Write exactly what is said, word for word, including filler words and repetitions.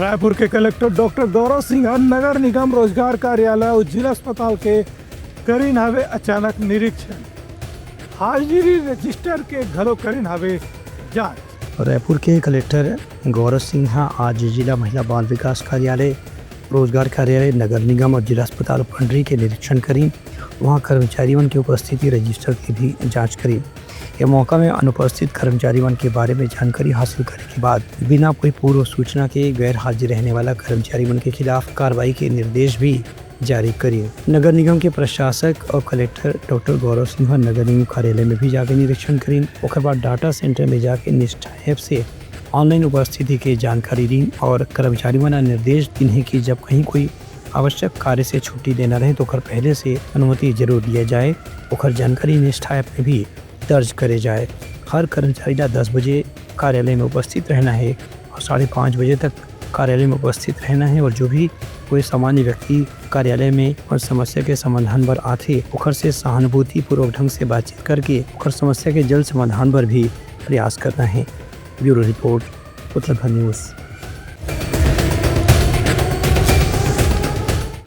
रायपुर के collector doctor Gaurav Singh ह नगर निगम, रोजगार कार्यालय अउ जिला अस्पताल के करिन हवे अचानक निरीक्षण। हाजिरी रजिस्टर के घलो करिन हवे जांच। रायपुर के कलेक्टर गौरव सिंह ह आज जिला महिला बाल विकास कार्यालय, रोजगार कार्यालय, नगर निगम अउ जिला अस्पताल पंडरी के निरीक्षण करिन। उहां कर्मचारी मन के उपस्थिति रजिस्टर के भी जांच करिन। ए मौका में अनुपस्थित कर्मचारी मन के बारे में जानकारी हासिल करे के बाद बिना कोई पूर्व सूचना के गैर हाजिर रहने वाला कर्मचारी मन के खिलाफ कार्रवाई के निर्देश भी जारी करिन। नगर निगम के प्रशासक अउ कलेक्टर डॉक्टर गौरव सिंह ह नगर निगम कार्यालय में भी जाके निरीक्षण करिन। ओकर बाद डाटा सेंटर में जाके निष्ठा ऐप से ऑनलाइन उपस्थिति के जानकारी दीन अउ कर्मचारी मन ल निर्देश दीन हे कि जब कहीं कोई आवश्यक कार्य से छुट्टी देना रहे तो ओकर पहले से अनुमति जरूर लिया जाए। ओकर जानकारी निष्ठा ऐप में भी दर्ज करे जाए। हर कर्मचारी ला दस बजे कार्यालय में उपस्थित रहना हे अउ साढ़े पाँच बजे तक कार्यालय में उपस्थित रहना हे अउ जो भी कोई सामान्य व्यक्ति कार्यालय में अपन समस्या के समाधान बर आथे, ओकर से सहानुभूतिपूर्वक ढंग से बातचीत करके ओकर समस्या के जल्द समाधान बर भी प्रयास करना हे। Bureau report, Uttarakhand news.